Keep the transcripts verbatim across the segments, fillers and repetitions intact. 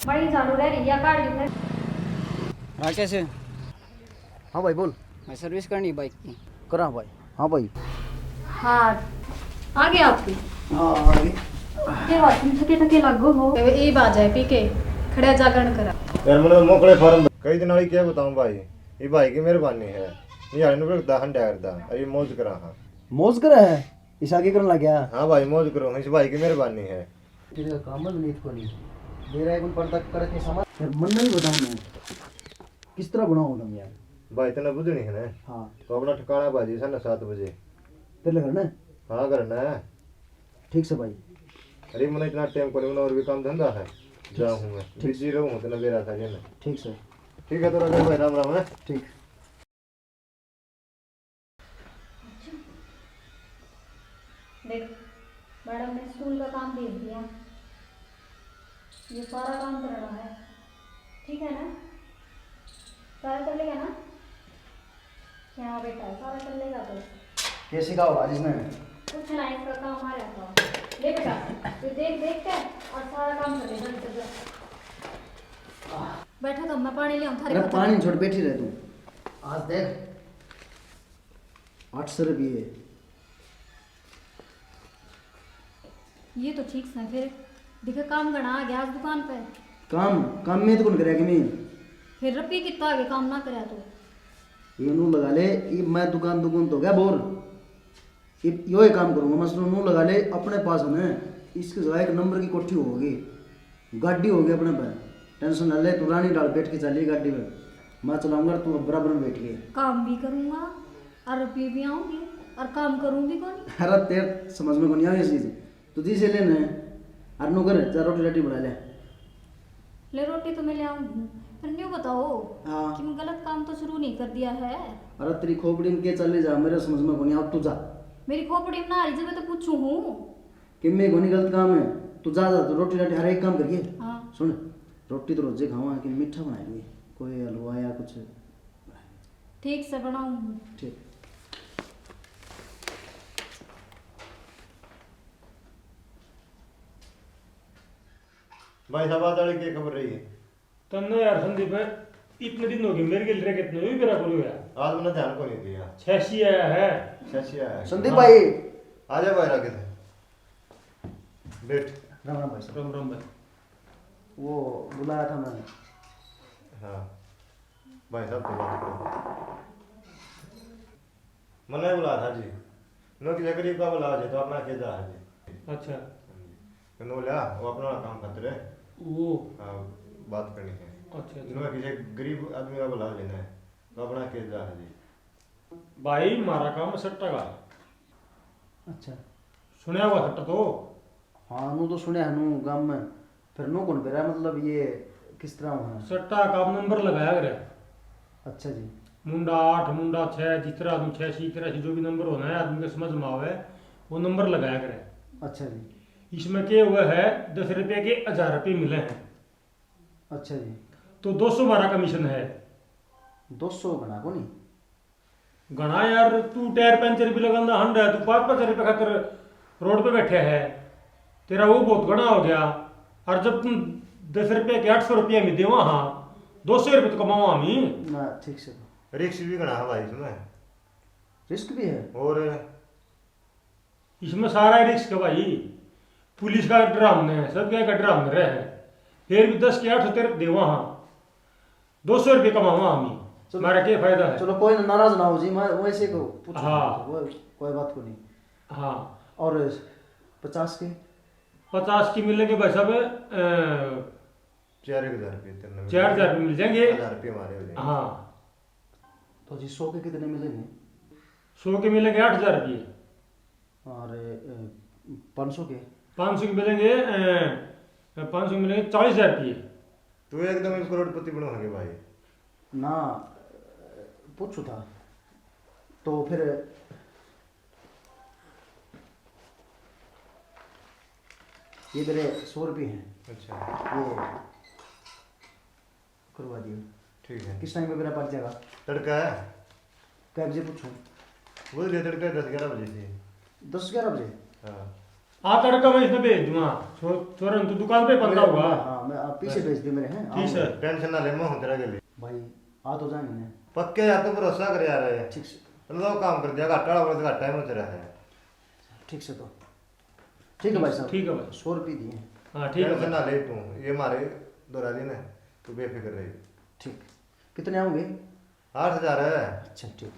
बड़ी झाड़ू रह रही है, काट दी। राकेश। हाँ भाई, बोल। मैं सर्विस करनी बाइक की। करा भाई। हाँ भाई। हाँ, आ गया आपकी। हाँ, आ गई। क्या बात, तुम थके थके लागो हो। ये बात है, पी के खड़ा जागरण करा। यार, मैंने मोकले फार्म कई दिन वाली क्या बताऊं भाई, ये भाई की मेहरबानी है। ये आने में दाहन डरदा, अरे मौज करा। हाँ, मौज करा है। इस आगे करन लग गया। हाँ भाई, मौज करो, इस भाई की मेहरबानी है। तेरे का काम में नीत को नहीं। मेरा एक पर्दा करके सामान। फिर मन नहीं बताऊं मैं। किस तरह बनाओ तुम यार? भाई, तने बुझनी है ना? हाँ। तो अपना ठिकाना भाजी सा ना सात बजे। तेरे घर ना? हाँ, घर ना। ठीक से भाई। अरे, मैंने इतना टाइम को नहीं, और भी काम धंधा है। ठीक। जाऊँ हूँ मैं। ठीक। बिजी रहूँ, तने बेरा था ना। ठीक से। ठीक है, तो राकेश भाई, राम राम है। ठीक। अच्छा। देख, मैडम ने स्कूल का काम दे दिया, ये सारा काम करना है, ठीक है ना? सारा कर लेगा ना? क्या बेटा, सारा कर लेगा तो? कैसे का होगा जिसमें? कुछ ना, इसका काम आ रहा था। ले बेटा, तू देख देख के और सारा काम कर ले, जल्दी से जल्दी। बैठो तो मैं पानी ले आऊं थारे अरे खातर। पानी छोड़, बैठी रह तू। आज देख, आठ सौ रुपये। ये तो ठीक से फिर दिखे, काम घना आ गया आज दुकान पे। काम, काम में तो कौन करे कि नहीं? फिर रपी कितना आ गया काम ना करया तो। ये नू लगा ले, ये मैं दुकान, दुकान तो गया बोर। ये यो ही काम करूंगा, मैं सुनो, नू लगा ले अपने पास में, इसकी जगह एक नंबर की कोठी होगी, गाड़ी होगी अपने पे, टेंशन ना ले, तू रानी ढाल बैठ के चली गाड़ी में, मैं चलाऊंगा, तू बराबर में बैठ के। काम भी करूंगा और रुपये भी आऊंगी और काम करूंगी कौन? अरे तेरे समझ में कौन आवे चीज, तू जी से लेने, और नू कर, जा रोटी राटी बना ले। ले, रोटी तो मैं ले आऊंगी, पर न्यू बताओ हाँ। कि मैं गलत काम तो शुरू नहीं कर दिया है। अरे तेरी खोपड़ी में के चले जा, मेरे समझ में कोनी, अब तू जा। मेरी खोपड़ी में ना आ रही जब मैं तो पूछू हूँ। कि मैं कोनी गलत काम है, तू जा, जा, तू रोटी राटी हर एक काम करिए। हाँ। सुन, रोटी तो रोजे खावा कि मीठा बना लिए, कोई हलवा या कुछ। ठीक से बनाऊंगी। ठीक। भाई साहब, आज वाली के खबर रही है? तन्ने यार संदीप, इतने दिन हो गए मेरे गेल रह के, तन्ने भी मेरा बोलो यार। आज मैंने ध्यान को नहीं दिया। छह सी आया है। छह सी आया है। संदीप हाँ। भाई। आ जा भाई, राकेश। बैठ। राम राम भाई साहब। राम राम भाई। वो बुलाया था मैंने। हाँ। भाई साहब तो बात करो। मन्ने बुलाया था जी। नो किसी गरीब का बुलाया जी, तो अपना के जा जी। अच्छा। हाँ जी। तो नो लिया, वो अपना काम खातर है। वो। हाँ, बात करनी है। अच्छा, अच्छा। नो किसी गरीब आदमी का बुला लेना है, तो अपना के जा जी। भाई, मारा काम सट्टा का। अच्छा। सुनया हुआ सट्टा तो? हाँ, नू तो सुनया है, नू गाम में। फिर नू कौन बेरा, मतलब, ये किस तरह हुआ? सट्टा का नंबर लगाया करे। अच्छा जी। मुंडा आठ, मुंडा छः, जिस तरह आदमी छः सी, इस तरह से जो भी नंबर होना है, आदमी के समझ में आवे, वो नंबर लगाया करे। अच्छा जी। इसमें के हुआ है, दस रुपये के हजार रुपये मिले हैं। अच्छा जी। तो दो सौ हमारा कमीशन है। दो सौ घना को नहीं? घना यार, तू टायर पंचर भी लगांदा हंड है, तू पाँच पाँच रुपये खातर रोड पे बैठा है, तेरा वो बहुत घना हो गया। और जब तुम दस रुपये के आठ सौ रुपये में देवा हाँ, दो सौ रुपये तो कमावा हम ही। ना, ठीक से। रिस्क भी घना है भाई इसमें। रिस्क भी है? और इसमें सारा रिस्क है भाई। पुलिस का डर हमने, सब क्या का डर हमने रहे है, फिर भी दस के आठ सौ तेरे देवा हाँ, दो सौ रुपये कमावा हम ही। चलो। हमारा क्या फायदा है? चलो, कोई ना, नाराज ना हो जी, मैं वैसे को पूछूं हाँ। तो वो कोई बात को नहीं। हाँ। और पचास के? पचास की मिलेंगे भाई साहब, अ, चार एक हजार रुपये, तीन में चार हजार रुपये मिल जाएंगे। हजार रुपये हमारे हो जाएंगे। हाँ। तो जी, सौ के कितने मिलेंगे? सौ के मिलेंगे आठ हजार रुपये। और, अ, पाँच सौ के? पाँच सौ के मिलेंगे, अ, पाँच सौ के मिलेंगे चालीस हजार रुपये। तू एकदम ही करोड़पति बनोगे भाई। ना, अ, पूछू था। तो फिर ये मेरे सौ रुपये हैं। अच्छा। ये करवा दियो। ठीक है। किस टाइम पे मेरा पड़ जाएगा? तड़का है। कै बजे पूछूं? बोल लिया, तड़का दस ग्यारह बजे से। दस ग्यारह बजे? हाँ। आ तड़का मैं इसने भेज दूंगा। छो-, छोरन तू दुकान पे बंदा होगा। हाँ, मैं आप पीछे भेज दे मेरे हैं। ठीक है। टेंशन ना ले, मैं हूँ तेरा के लिए। भाई, आ तो जाएंगे ना। पक्के यार, तू भरोसा कर यार। ठीक से। लो काम कर दिया, घाटा वाला घाटा है, मुझे रहा है। ठीक से तो। ठीक है भाई साहब। ठीक है भाई। सौ रुपये दिए। हाँ, ठीक है टेंशन भाई। ना ले तू, ये मारे दोहरा दिन है, तू बेफिक्र रहे। ठीक। कितने आओगे? आठ हजार है। अच्छा, ठीक।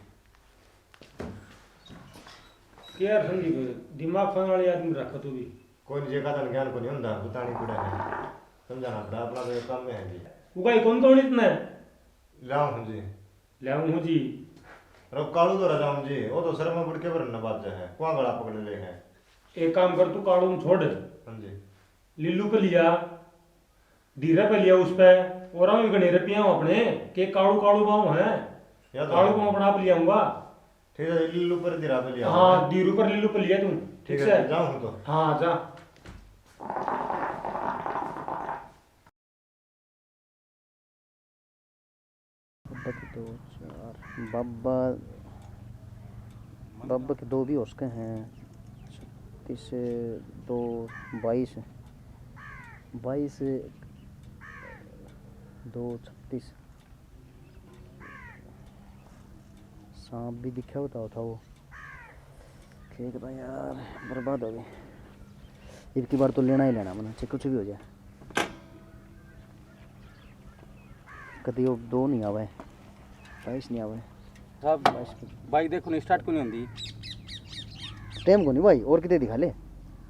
के यार संदीप, दिमाग खाने वाले आदमी रखा तू भी। कोई नहीं, जेका तन ज्ञान को नहीं होता, बतानी पड़ा है। समझाना पड़ा, अपना तो ये काम में है जी। वो कहीं कौन तो इतने? लाऊं हूँ जी। लाऊं हूँ जी। रो कालू तो रजाऊं जी, वो तो सर में बुड़ के भरन बाज है, कुआं गला पकड़ ले है। एक काम कर, तू कालू में छोड़। हाँ जी। लीलू पे लिया, धीरे पे लिया उस पे, और हम गणेरे पिया हूँ अपने, के कालू कालू बाव है, या तो कालू है। को अपना आप लियाऊंगा। ठीक है, लीलू पर धीरा पे लिया। हाँ, धीरू पर लीलू पर लिया तू। ठीक ठीक है, है? जाऊँ हूँ तो। हाँ, जा। बाबा के दो, चार, बाबा, बाबा के दो भी हो सके हैं। छत्तीस, दो, बाईस, बाईस, दो, छत्तीस। सांप भी दिखा होता था वो। खेत तो यार बर्बाद हो गए। इब की बार तो लेना ही लेना मना, चाहे कुछ भी हो जाए। कभी वो दो नहीं आवे, बाईस नहीं आवे। साहब, बाईस पे। बाइक देखो ना, स्टार्ट क्यों नहीं होती? टाइम को नहीं भाई, और कितने दिखा ले।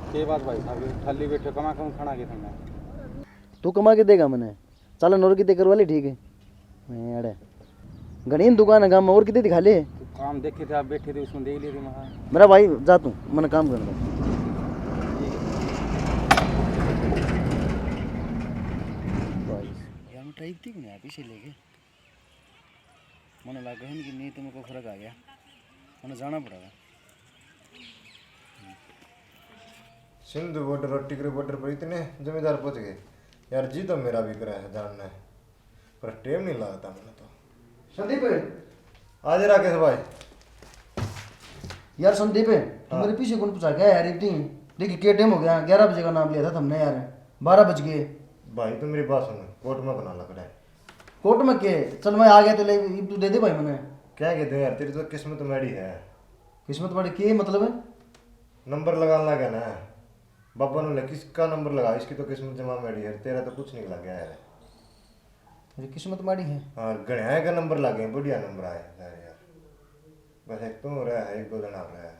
के बात भाई साहब, खाली बैठे कमा कम खाना के तुमने? तू कमा के देगा मने? चल, और कितने करवा ले, ठीक है। मैं अड़े घणी दुकान है गाँव में, और कितने दिखा ले। तू काम देखे थे, आप बैठे थे, उसमें देख लिए थे, मैं कहा। मेरा भाई, जा तू, मैंने काम करना। भाई, यार, मैं टाइप थी कि नहीं, आप इसे लेके। मैंने लगा है कि नहीं, तुमको फर्क आ गया, मैंने जाना पड़ेगा। सिंधु बॉर्डर और टिकरी बॉर्डर पर इतने जमींदार पहुंच गए। यार, जी तो मेरा भी करे है जानने, पर टेम नहीं लगता मैंने तो। संदीप। आ जा राकेश भाई। यार संदीप, तू हाँ। मेरे पीछे कौन पूछा गया यार? इतनी देखी, के टाइम हो गया? ग्यारह बजे का नाम लिया था तुमने यार, बारह बज गए। भाई, तू मेरी बात सुन, कोर्ट में बना लकड़ा है। कोर्ट में के? चल, मैं आ गया तो ले, इब तू दे दे भाई मैंने। क्या कहते हैं यार, तेरी तो किस्मत मैड़ी है। किस्मत मैड़ी के मतलब है? नंबर लगाने लगा ना बाबा ने, किसका नंबर लगा, इसकी तो किस्मत जमा मैड़ी है, तेरा तो कुछ नहीं लग गया यार। मेरी किस्मत माड़ी है। हाँ, घणिया का नंबर लग गए, बढ़िया नंबर आए सारे यार। बस एक तू रहा है, एक दो जना और रहा है।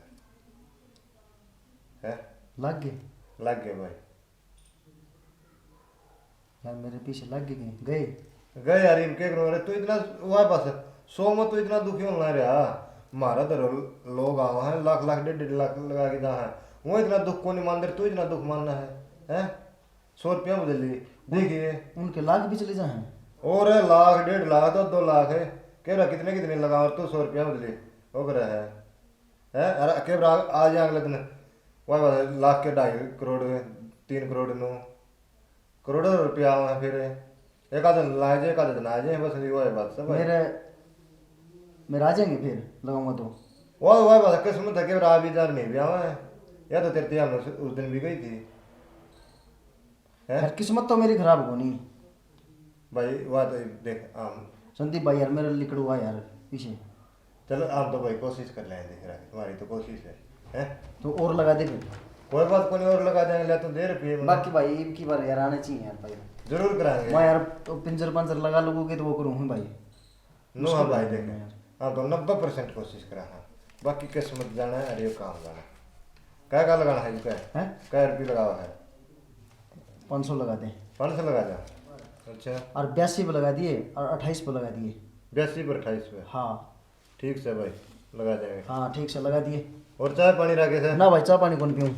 हैं? लग गए? लग गए भाई। यार, मेरे पीछे लग गए, गए। गए यार, इब के करूँ? अरे, तू इतना, वाह, बस, सौ में तू इतना दुखी होना रहा। म्हारा तो लो-, लोग आवा हैं, लाख लाख, डेढ़ डेढ़ लाख लगा के जा है, वो इतना दुख को नहीं मानते, तू इतना दुख मानना है, हैं? सौ रुपया बदल लिए, देखिए। उनके लाख भी चले जा हैं। और लाख, डेढ़ लाख, तो दो लाख है, कह रहा कितने कितने लगा, और तू सौ रुपया बदले, वो कर रहा है, हैं? अरे, कह रहा, आ जाए अगले दिन, वाह, वाह, लाख के ढाई करोड़, तीन करोड़ नू, करोड़ों रुपया आवे फिर। एक आध दिन लाए जे, एक आध दिन आ जाए, बस ये वो है बात सब है। मेरे, मेरे आ जाएंगे फिर, लगाऊंगा तो। वो, वो बात किस्मत है कि आ भी जा, नहीं भी आवे। या तो तेरे ते हम उस, उस दिन भी गई थी। हैं? यार, किस्मत तो मेरी खराब कोनी। भाई, वो तो देख, हम संदीप भाई, यार, मेरा लिकड़ू आ यार, पीछे। चलो, आप तो भाई कोशिश कर लें, देख रहा है, तुम्हारी तो कोशिश है, हैं? तो और लगा दे फिर। कोई बात कोनी, और लगा देंगे, ले तो दे रुपये में। बाकी भाई, इब की बार यार आने चाहिए यार भाई। जरूर कराएंगे। मैं यार तो पिंजर पंजर लगा लोगे तो वो करूँ हूँ भाई। नो, हाँ भाई, देख, यार। हाँ, तो नब्बे परसेंट कोशिश करा, हाँ। बाकी किस्मत जाना है, अरे काम जाना। क्या क्या लगाना है इनका? हैं? क्या रुपये लगावा है? पाँच सौ लगा दे। पाँच सौ लगा जा। अच्छा। और बयासी पे लगा दिए और अट्ठाईस पे लगा दिए। बयासी पर अट्ठाईस पे? हाँ। ठीक से भाई, लगा देंगे। हाँ, ठीक से लगा दिए। और चाय पानी रखे से? ना भाई, चाय पानी कौन पीऊँ।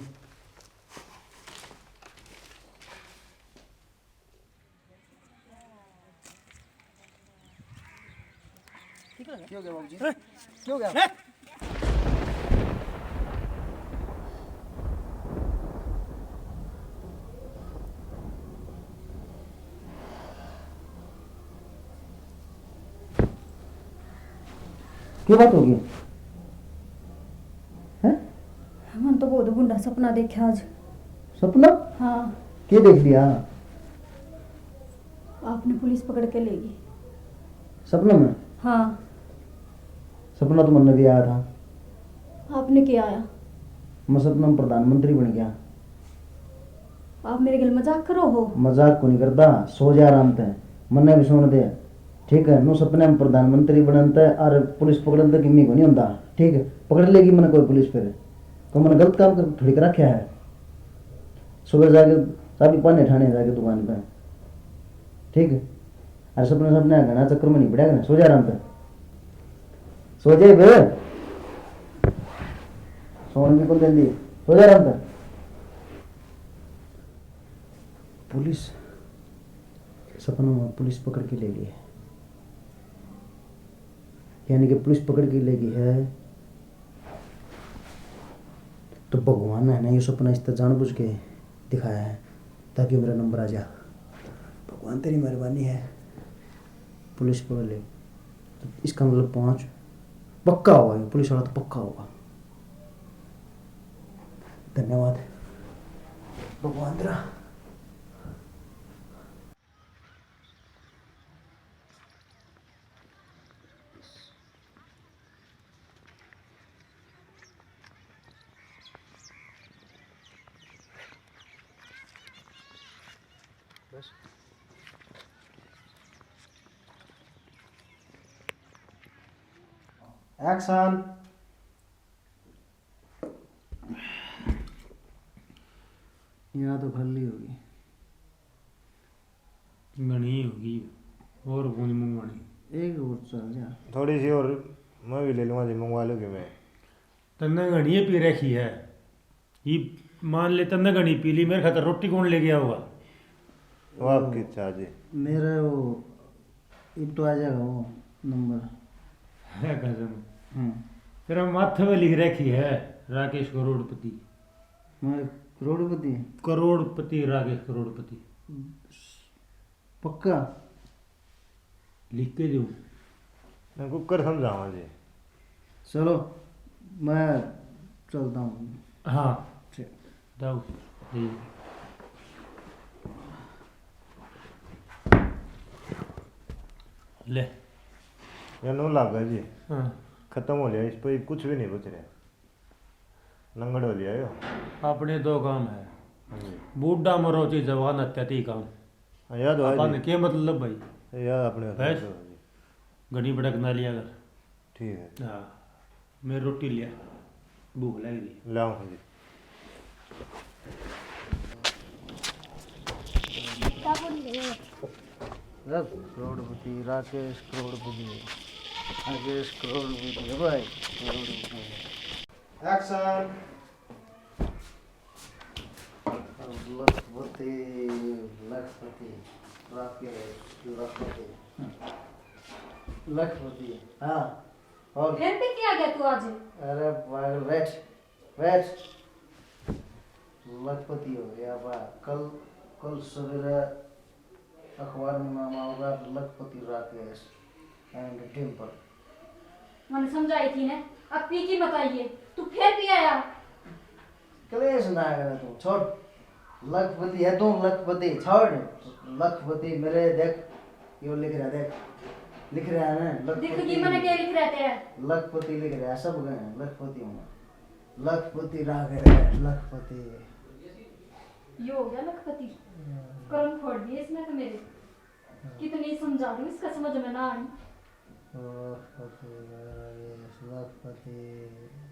क्या हो गया बाबूजी? क्या हो गया? क्या बात होगी? हैं? मैंने तो बहुत बुंडा सपना देखा आज। सपना? हाँ। के देख लिया? आपने पुलिस पकड़ के लेगी। सपना में? हाँ। सपना तो मन्ने भी आया था। आपने क्या आया? मैं सपना में प्रधानमंत्री बन गया। आप मेरे गल मजाक करो हो? मजाक को नहीं करता, सो जा आराम तै, मन्ने भी सोण दे। ठीक है, नू सपने में प्रधानमंत्री बनन तै और पुलिस पकड़न तै किम्मी को नहीं होंदा। ठीक है, पकड़ लेगी मन्ने कोई पुलिस फिर, तो मन्ने गलत काम कर थोड़ी कर रखा है। सुबह जाके चाबी पाने ठाणे जाके दुकान पे। ठीक है, और सपने सपने घना चक्कर में नहीं पड़ा करना, सो जा आराम तै। सो जाए बे। सोण भी कौन देंदी, सो जा आराम तै। पुलिस, सपना में पुलिस पकड़ के ले गई है, यानी कि पुलिस पकड़ के ले गई है। तो भगवान ने ना ये सपना इस तरह जानबूझ के दिखाया है ताकि मेरा नंबर आ जा। भगवान तेरी मेहरबानी है, पुलिस पकड़ ले। तो इसका मतलब पाँच पक्का होगा, ये पुलिस वाला तो पक्का होगा। धन्यवाद भगवान तेरा। एक्शन। यहाँ तो खाली होगी। घणी होगी, और गूंज मंगवानी। एक और चल जा। थोड़ी सी और मैं भी ले लूँगा जी, मंगवा लूँगी मैं। तन्ने घणी पी रखी है, ये मान ले तन्ने घणी पी ली, मेरे खातर रोटी कौन ले गया होगा? वो आपकी इच्छा जी। मेरा वो इब तो आ जाएगा वो नंबर। है कसम। हम्म। तेरा माथे पे लिख रखी है राकेश करोड़पति। मैं करोड़पति? करोड़पति, राकेश करोड़पति। पक्का? लिख के दूँ? मैं कुकर समझावा जी। चलो, मैं चलता हूँ। हाँ। ठीक। जाओ। जी। ले। या नो लागा जी। हाँ। खत्म हो लिया, इस पर कुछ भी नहीं बच रहा। लंगड़ हो लिया यो। अपने दो काम है। हाँ जी। बूढ़ा मरो ची जवान हत्या ती काम। हाँ, याद हो अपन जी। के मतलब भाई? याद अपने बस। याद हो जी। घणी भड़क ना लिया कर। ठीक है। हाँ, मैं रोटी लिया, भूख लग रही। लाओ जी। करोड़पति, राकेश करोड़पति, राकेश करोड़पति है भाई, करोड़पति। एक्शन। लखपति, लखपति, राकेश, लखपति, लखपति, हाँ। और फिर भी क्या गया तू आज? अरे पागल, बैठ, बैठ। लखपति हो गया बा। कल, कल सवेरे अखबार में नाम आओगा लखपति राकेश and डिम्पल। मैंने समझाई थी ना, अब पी की मत आइए, तू फिर भी आया। क्लेश ना करे तू, छोड़। लखपति है तू, लखपति, छोड़। लखपति मेरे देख, यो लिख रहा, देख, लिख रहा है ना, लखपति। दिख गई मैंने क्या लिख रहा तेरा? लखपति लिख रहा है, सब गए हैं, लखपति हूँ मैं। लखपति राकेश, लखपति। ये हो गया लखपति। कर्म फोड़ दिए इसने तो मेरे। कितनी समझा लूं, इसका समझ में ना आई। लखपति, लखपति।